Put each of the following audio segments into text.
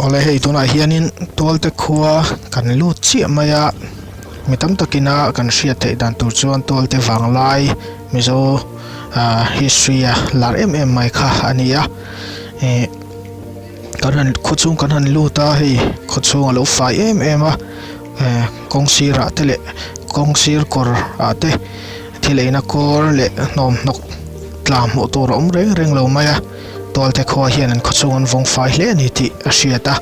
Awle hei tunah hianin tualte khua kan lut chiah mai a mi tam takina kan hriat theih dan tur chuan tualte vanglai mizo ah history a lar em em mai kha a ni a ih kan han khaw chhung kan han lut a hei khaw chhung a lo fai em em a eh kawng sirah te leh kawng sir kawr ah te thil eina kawr leh hnawm hnawk tla hmuh tur a awm reng reng lo mai a. Tualte khua hian an khawchhung an vawng fai hle a ni tih a hriat a,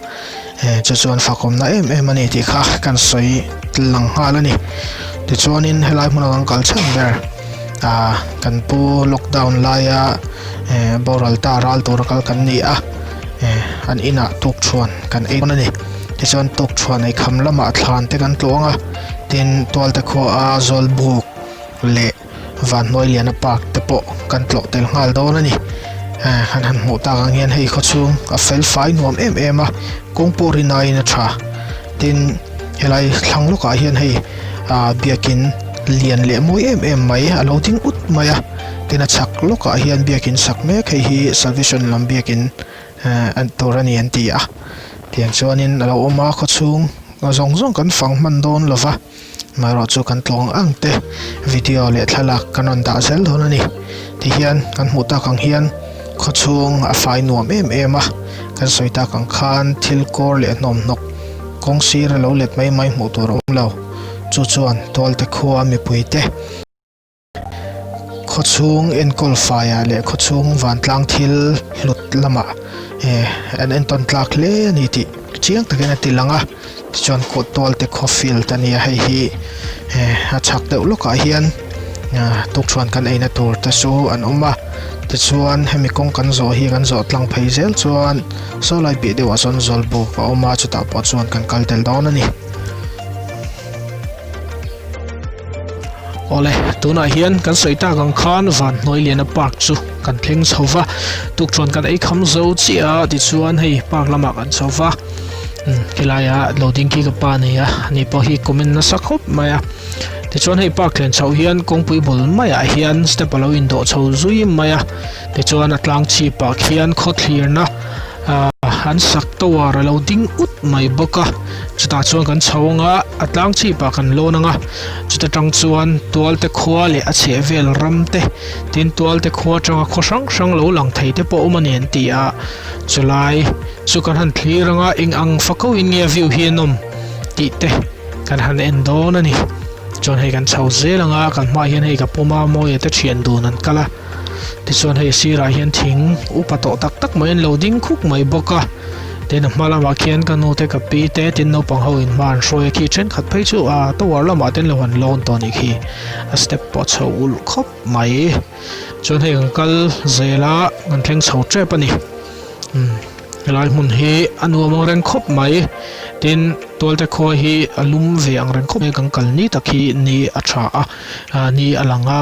chu chuan fakawmna em em a ni tih kha kan sawi lang nghal a ni. Tichuanin helai hmuna kan kal chhan ber ah kan pu lockdown laia boral ta ral tura kal kan ni a, an inah tukthuan kan ei dawn a ni. Tichuan tukthuan ei kham lamah thlan te kan tluang a, tin Tualte khua a Zawlbuk leh Vanhnuai liana park te pawh kan tlawh tel nghal dawn a ni. Kan han hmuh tak ang hian hei khawchhung a fel fai nuam em em a, kawng pawh rin aiin a tha. Tin, helai thlang lawkah hian hei ah biakin lian leh mawi em em mai a lo ding ut mai a. Tin, a chhak lawkah hian biakin sak mek hei hi Salvation lam biakin an tur a ni an ti a. Tiang chuanin a lo awm a, khawchhung zawng zawng kan fang hman dawn lova. Amaherawh chu kan tlawng ang te video leh thlalak kan rawn dah zel dawn a ni. Tihian kan hmuh tak ang hian khawchhung a fai nuam em em a, kan sawi tak ang khan thil kawr leh hnawmhnawk kawng sir a lo let mai mai hmuh tur a awm lo. Chu chuan tualte khua mipui te. Khawchhung enkawl faiah leh khawchhung vantlang thil hlut lamah eh an entawn tlak hle a ni tih chiang takin a ti lang a tichuan kawt tual te khaw field a ni a hei hi eh a chhak deuh lawkah hian ah tukthuan kan eina tur te chu an awm a tichuan hemi kawng kan zawh hi kan zawh tlang phei zel chuan saw lai piah deuhah sawn zawlbuk a awm a chutah pawh chuan kan kal tel dawn a ni. Awle, tunah hian kan sawi tak ang khan Vanhnuailiana Park chu kan thleng chho va, tukṭhuan kan ei kham zo chiah a, tichuan hei park lamah kan chho va, khilaiah lo ding khi ka pa nei a, ani pawh hi comment nasa khawp mai a, tichuan hei park thlen chhoh hian kawngpui bul maiah hian step a lo indawh chho zui mai a, tichuan a tlang chhipah khian khawthlirna. An sak tower a lo ding ut mai bawk a, chutah chuan kan chho ang a, a tlang chhipah kan lawn ang a, chuta tang chuan tualte khua leh a chhehvel ram te, tin tualte khua atanga khaw hrang hrang lo lang thei te pawh awm a ni an ti a, chulai chu kan han thlir ang a, eng ang fako in nge view hi a nawm tih te kan han en dawn a ni, chuan hei kan chho zel ang a, kan hmaah hian hei ka puma mawia te thian dun an kal a. Tichuan hei sirah hian thing upa tawh tak tak mai an lo ding khuk mai bawk a, tin a hma lamah khian ka nu te ka pi te tin naupang ho in hma an hruai a khi thenkhat phei chu ah tower lamah te an lo han lawn tawh a nih khi a step pawh a chho ulh khawp mai chuan hei kan kal zel a kan thleng chho tep a ni umm helai hmun hi a nuam ang reng khawp mai tin tualte khua hi a lum ve ang reng khawp mai kan kal ni tak hi ni a tha a ah ni a lang a.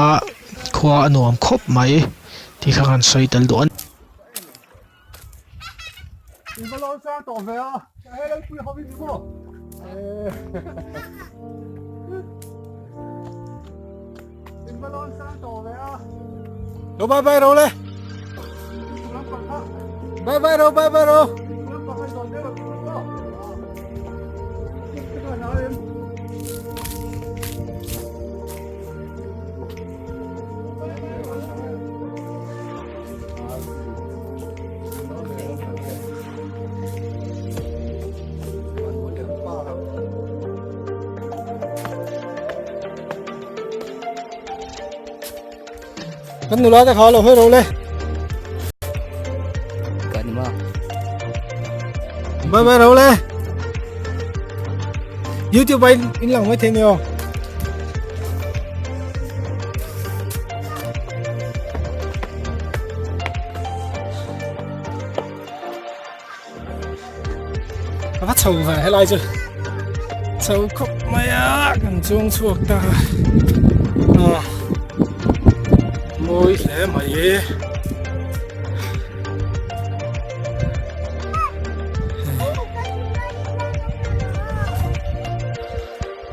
Khua a nuam khawp mai tih kha kan sawi tel duh a ni. Lo bye bye ro le. Bye bye ro bye bye ro. Kan nula te kha lo hawi ro le. Bye bye ro le. YouTube in in lang mai thei ni o. A va chho ve helai chu chho khawp mai a kan chuang chhuak ta a mawi hle mai e.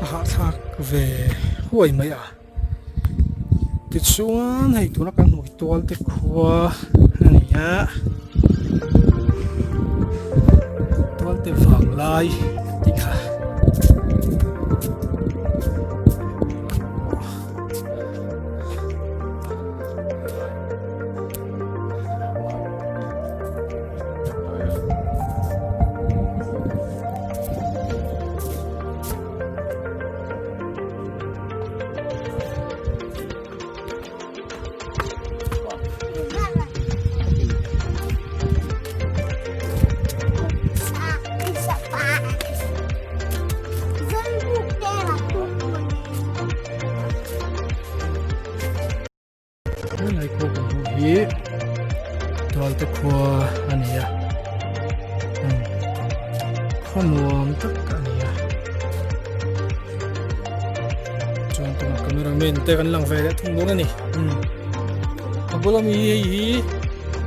A hahthlak ve huai mai a tichuan hei tuna kan hmuh tual te khua a ni a. Tualte vanglai tih kha. Helai khua kan hmuh hi Tualte khua a ni a khaw nuam tak a ni a chuan tunah cameraman te kan lang ve leh thung dawn a ni a bula mi hei hi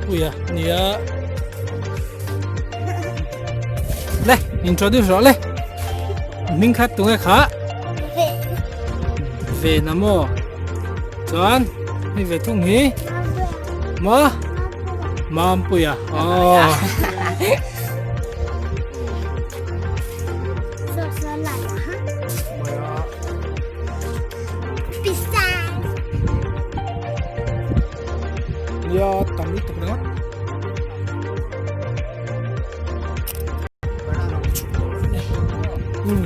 puia a ni a le introduce rawh le hming kha tunge kha ve na maw chuan hei ve thung hi maw mampuia aw Nia tam lutuk ringawt. Hmm.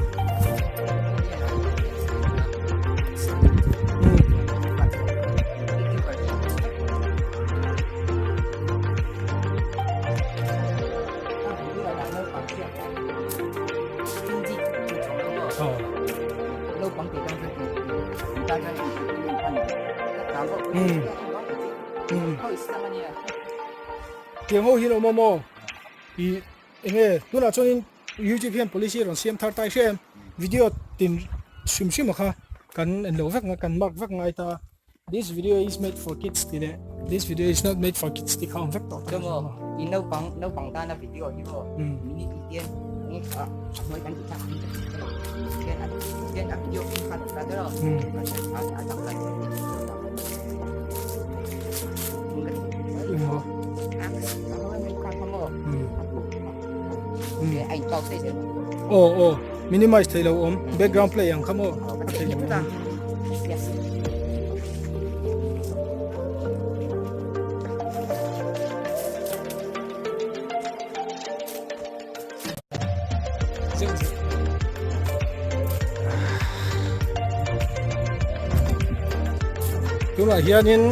Tiang ho hi lo maw maw i enge tunah chuanin youtube hian policy a rawn siam thar tai hrem video tin hrim hrim a kha kan en lo vek kan mark vek ngai ta This video is made for kids tih leh This video is not made for kids tih kha a awm vek tawh ta. Chumaw i naupang naupang tana video hi maw minute i tian eng a hnuai kan tih kha tian a tian a video khi kha ta tawh a a tak lai Aw aw minimize thei lo awm background play ang kha maw a thei lo awm. Tunah hianin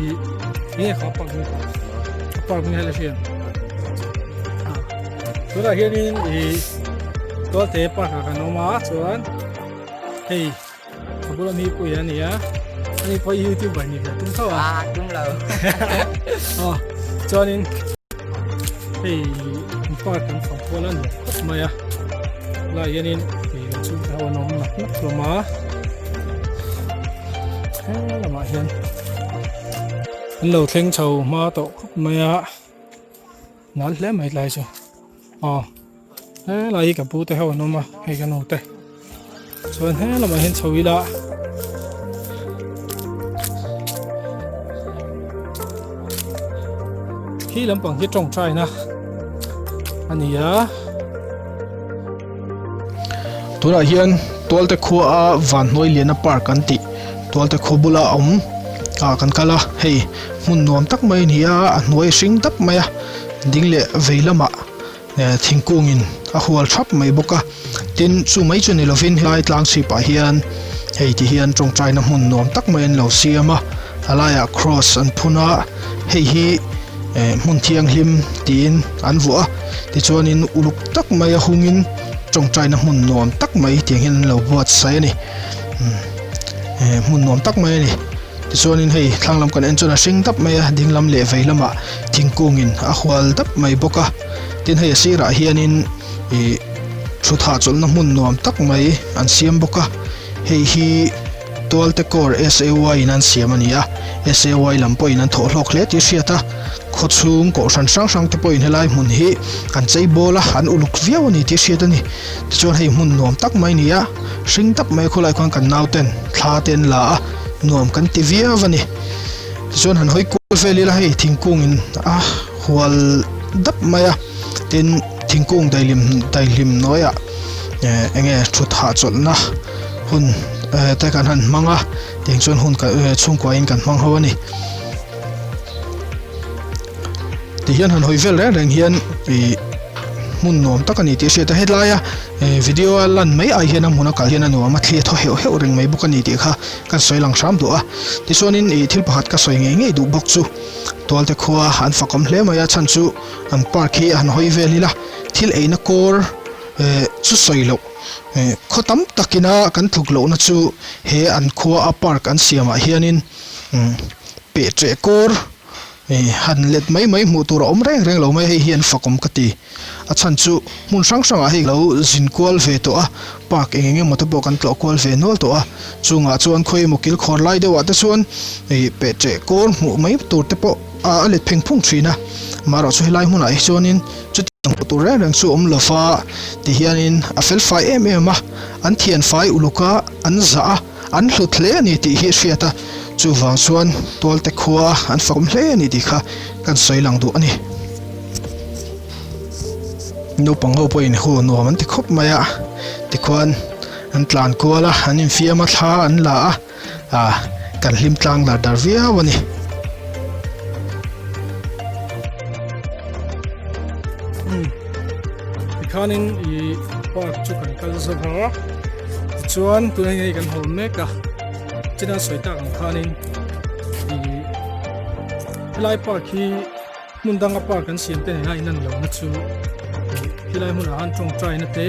ih enge kha park hming kha park hming hela hriat tunah hianin ih tualte park ah kan awm a chuan hei a bula mi pui a ni a ani pawh youtuber ni ve tum tho a ah tum lo aw chuanin hei park kan fang kual a ni khawp mai a lai hianin ih kan chhungte ho an awm nak nak hlawm a he lamah hian an lo thleng chho hma tawh khawp mai a nal hle mai tlai chu aw helai hi ka pu te ho an awm a hei ka nu te chuan he lamah hian chho ila khi lampang hi tawngtai na a ni a. Tunah hian Tualte khua a Vanhnuai Liana Park an tih Tualte khua bula awm ah kan kal a hei hmun nuam tak mai a ni a a hnuai hring dap mai a ding leh vei lamah eh thingkung in a hual thap mai bawk a tin chu mai chu ni lovin helai tlang chhip ah hian hei ti hian tawngtai na hmun nuam tak mai an lo siam a a laiah cross an phun a hei hi eh hmun thianghlim tiin an vuah a tichuanin uluk tak mai a hungin tawngtai na hmun nuam tak mai tiang hian an lo buatsaih a ni eh hmun nuam tak mai a ni. Tichuanin hei thlang lam kan en chuan a hring dap mai a, ding lam leh vei lamah thingkungin a hual dap mai bawk a. Tin hei a sirah hianin ih thutha chawlhna hmun nuam tak mai an siam bawk a. Hei hi Tualte Corps SAY in an siam a ni a, SAY lam pawhin an thawh hlawk hle tih a hriat a. Khawchhung kohhran hrang hrang te pawhin helai hmun hi an chei bawl a, an uluk viau a ni tih a hriat a ni. Tichuan hei hmun nuam tak mai a ni a, hring tak mai khawlai khuan kan nauten thla te an la a, nuam kan ti viau a ni. Tichuan han hawi kual vel ila hei thingkung in a hual dap mai a, tin. Thingkung daihlim daihlim hnuaiah eh eng nge thut hahchawlhna hun eh te kan han hmang a tiang chuan hun chhungkuain kan hmang ho a ni. Ti hian han hawi vel reng reng hian ih hmun nuam tak a ni tih a hriat a helaia eh video a lan mai ai hian a hmun a kal hian a nuam a thli a thaw heuh heuh reng mai bawk a ni tih kha kan sawi lang hram duh a tichuanin ih thil pakhat ka sawi ngei ngei duh bawk chu tualte khua an fakawm hle mai a chhan chu an park hi han hawi vel ila thil eina kawr eh chu sawi loh eh khaw tam takina kan tluk lohna chu he an khua a park an siamah hianin umm peh ṭeh kawr Hei han let mai mai hmuh tur a awm reng reng lo mai hei hi an fakawm ka ti. A chhan chu hmun hrang hrangah hei lo zin kual ve tawh a, park eng eng emaw te pawh kan tlawh kual ve nual tawh a, chungah chuan khawi emaw kil khawr lai deuhah te chuan hei peh ṭeh kawr hmuh mai tur te pawh a let pheng phung thin a. Amaherawh chu helai hmunah hi chuanin chutiang hmuh tur reng reng chu a awm lo va, tihianin a felfai em em a, an thianfai uluk a, an zah a. An hlut hle a ni tih hi a hriat a, chuvang chuan tualte khua an fakawm hle a ni tih kha kan sawi lang duh a ni. Naupang ho pawhin hu nuam an ti khawp mai a, tikhuan an tlan kual a, an infiam a, thla an la a, ah kan hlim tlang dar dar viau a ni. Tikhanin i park chu kan kal zo a. Tichuan tunah hian hei kan hawn mek a china sawi tak ang khanin ih helai park hi hmun danga park an siam te nena in an lo na chu ih helai hmunah han tawngtai na te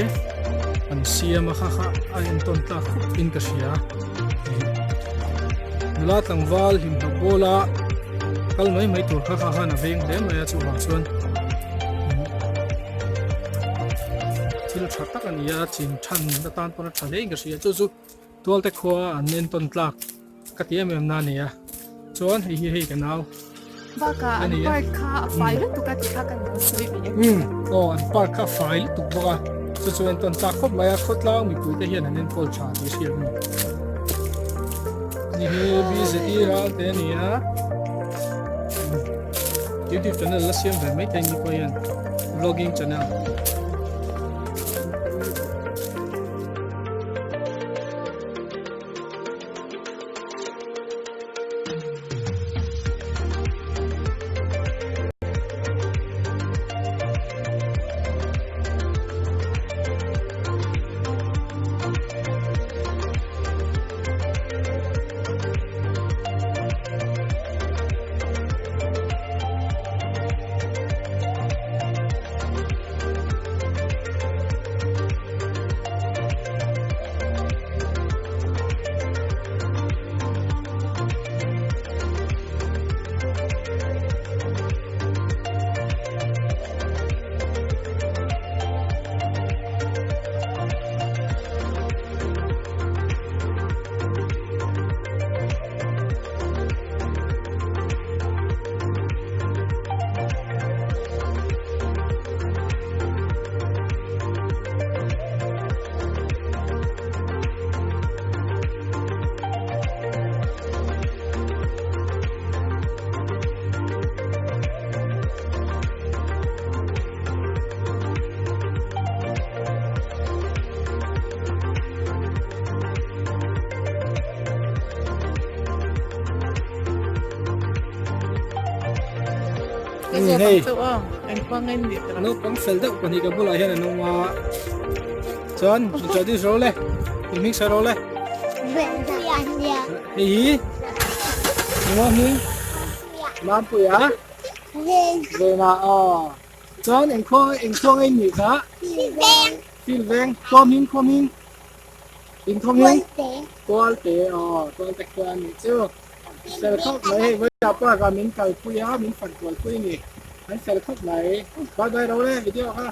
an siam a kha kha a entawn tlak khawp in ka hria ih nula tlangval hlimhlawp bawla kal mai mai tur kha kha khan a veng hle mai a chuvang chuan thil tha tak a ni a chin than atan pawn a tha hle in ka hria chu chu tualte khua an entawn tlak ka ti em em na a ni a chuan hei hi hei ka nau Bakah an park kha a fai lutuk a tih kha kan lo sawi ve em aw an park kha a fai lutuk bawk a chu chu entawn tlak khawp mai a khawtlang mipui te hian an enkawl tha tih hriat a ni ni hi BZE ral te a ni a YouTube channel la siam ve mai thei ni pawh hian vlogging channel. Hei naupang fel deuh pahnih ka bulah hian an awm a chuan introduce ro le inhming sawi ro le hei hi engmaw hming Mampuia Vena aw chuan engkhaw engkhaw nge in nih kha Silveng khaw hming khaw hming in khaw hming Tualte aw Tualte khua a nih chu fel khawp mai hei vawiah park ah min kalpui a min fan kualpui a ni an fel khawp mai bye bye ro le video kha.